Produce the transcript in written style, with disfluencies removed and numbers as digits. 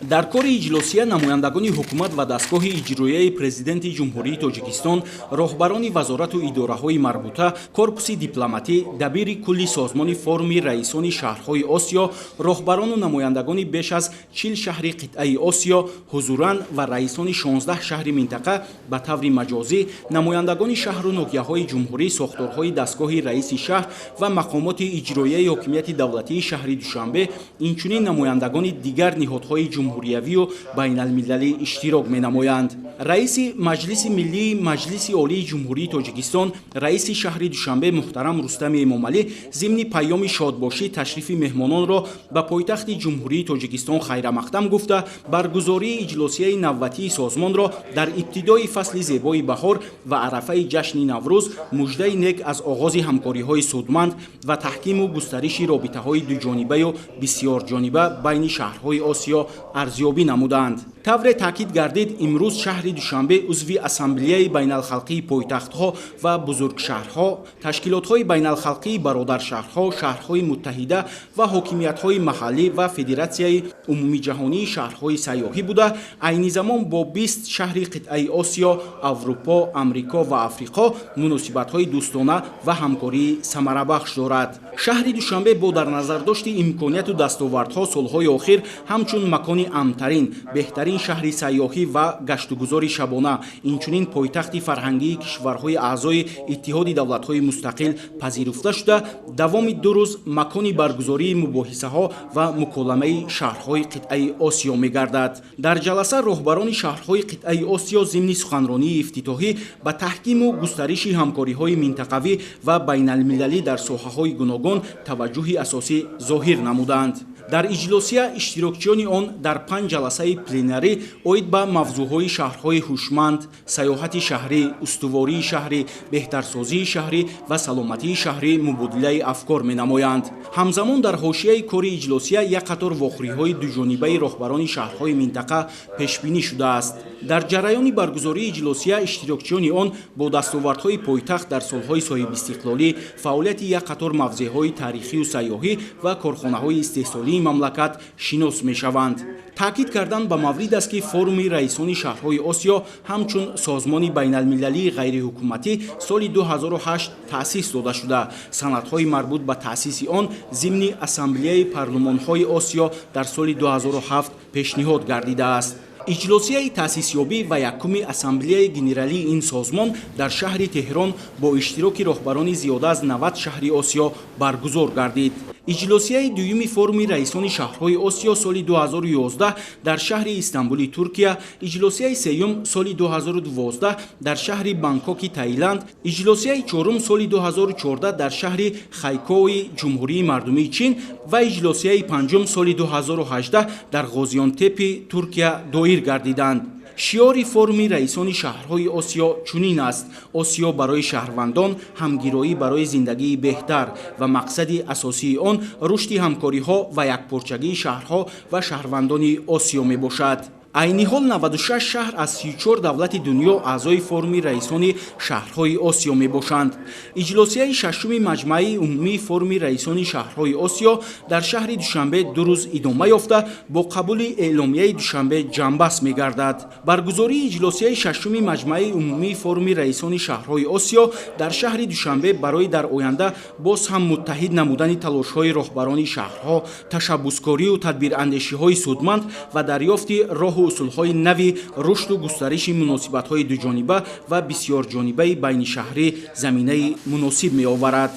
Дар кори иҷлосия намояндагони ҳукумат ва дастгоҳи иҷроияи Президенти Ҷумҳурии Тоҷикистон, роҳбарони вазорату идораҳои марбута, корпуси дипломатӣ, дабири кулли созмони Форуми раисони шаҳрҳои Осиё, роҳбарону намояндагони беш аз 40 шаҳри қитъаи Осиё ҳузуран ва раисони 16 шаҳри минтақа ба таври маҷозӣ, намояндагони шаҳру ноҳияҳои ҷумҳурӣ, сохторҳои дастгоҳи раиси шаҳр ва мақомоти иҷроияи ҳокимияти давлатии шаҳри Душанбе, инчунин намояндагони дигар ниҳодҳои ҷумҳуриявию байналмилалӣ иштирок менамоянд. Раиси Маҷлиси Миллии Маҷлиси Олии Ҷумҳурии Тоҷикистон, раиси шаҳри Душанбе муҳтарам Рустами Эмомалӣ зимни паёми шодбошӣ ташрифи меҳмононро ба пойтахти Ҷумҳурии Тоҷикистон хайрамақдам гуфта, баргузории иҷлосияи навбатии созмонро дар ибтидои фасли зебои баҳор ва арафаи ҷашни Наврӯз муждаи нек аз оғози ҳамкориҳои судманд ва таҳкиму густариши робитаҳои дуҷонибаю бисёрҷониба байни шаҳрҳои Осиё арзёбӣ намуданд. Тавре таъкид гардид, имрӯз шаҳри Душанбе узви Ассамблеяи байналхалқии пойтахтҳо ва бузургшаҳрҳо, ташкилотҳои байналхалқии бародаршаҳрҳо, шаҳрҳои муттаҳида ва ҳокимиятҳои маҳаллӣ ва Федератсияи умумиҷаҳонии шаҳрҳои сайёҳӣ буда, айни замон бо 20 шаҳри қитъаи Осиё, Аврупо, Амрико ва Африқо муносибатҳои дӯстона ва ҳамкории самарабахш дорад. Шаҳри Душанбе бо дар назардошти имконияту дастовардҳо солҳои охир ҳамчун макони амнтарин, беҳтарин шаҳри сайёҳӣ ва гаштугузори шабона, инчунин пойтахти фарҳангии кишварҳои аъзои Иттиҳоди Давлатҳои Мустақил пазируфта шуда, давоми 2 рӯз макони баргузории мубоҳисаҳо ва муколамаи шаҳрҳои қитъаи Осиё мегардад. Дар ҷаласа роҳбарони шаҳрҳои қитъаи Осиё зимни суханронии ифтитоҳӣ ба таҳкиму густариши ҳамкориҳои минтақавӣ ва байналмилалӣ дар соҳаҳои гуногун таваҷҷӯҳи асосӣ зоҳир намуданд. Дар иҷлосия иштирокчиёни он дар панҷ ҷаласаи пленарӣ оид ба мавзӯъҳои шаҳрҳои ҳушманд, сайёҳати шаҳрӣ, устувории шаҳрӣ, беҳтарсозии шаҳрӣ ва саломатии шаҳрӣ мубодилаи афкор менамоянд. Ҳамзамон дар ҳошияи кори иҷлосия як қатор вохӯриҳои дуҷонибаи роҳбарони шаҳрҳои минтақа пешбинӣ шудааст. Дар ҷараёни баргузории иҷлосия иштирокчиёни он бо дастовардҳои пойтахт дар солҳои соҳибистиқлолӣ, фаъолияти як қатор мавзеъҳои таърихию сайёҳӣ ва корхонаҳои истеҳсолии мамлакат шинос мешаванд. Таъкид кардан ба маврид аст, ки Форуми раисони шаҳрҳои Осиё ҳамчун созмони байналмилалии ғайриҳукуматӣ соли 2008 таъсис дода шуда, санадҳои марбут ба таъсиси он зимни Ассамблеяи парлумонҳои Осиё дар соли 2007 пешниҳод гардидааст. Иҷлосияи таъсисёбӣ ва якуми Ассамблеяи генералии ин созмон дар шаҳри Теҳрон бо иштироки роҳбарони зиёда аз 90 шаҳри Осиё баргузор гардид. Иҷлосияи дуюми Форуми раисони шаҳрҳои Осиё соли 2011 дар шаҳри Истанбули Туркия, иҷлосияи сеюм соли 2012 дар шаҳри Бангкоки Таиланд, иҷлосияи чорум соли 2014 дар шаҳри Хайкои Ҷумҳурии Мардумии Чин ва иҷлосияи панҷум соли 2018 дар Ғозионтепи Туркия доир гардиданд. Шиори Форуми раисони шаҳрҳои Осиё чунин аст: «Осиё барои шаҳрвандон, ҳамгироӣ барои зиндагии беҳтар», ва мақсади асосии он рушди ҳамкориҳо ва якпорчагии шаҳрҳо ва шаҳрвандони Осиё мебошад. Айни ҳол 96 шаҳр аз 34 давлати дунё аъзои Форуми раисони шаҳрҳои Осиё мебошанд. Иҷлосияи шашуми Маҷмааи умумии Форуми раисони шаҳрҳои Осиё дар шаҳри Душанбе 2 рӯз идома ёфта, бо қабули Эъломияи Душанбе ҷамъбаст мегардад. Баргузории иҷлосияи шашуми Маҷмааи умумии Форуми раисони шаҳрҳои Осиё дар шаҳри Душанбе барои дар оянда боз ҳам муттаҳид намудани талошҳои роҳбарони шаҳрҳо, ташаббускорию тадбирандешиҳои судманд ва дарёфти роҳу усулҳои нави рушду густариши муносибатҳои дуҷониба ва бисёрҷонибаи байнишаҳрӣ заминаи муносиб меоварад.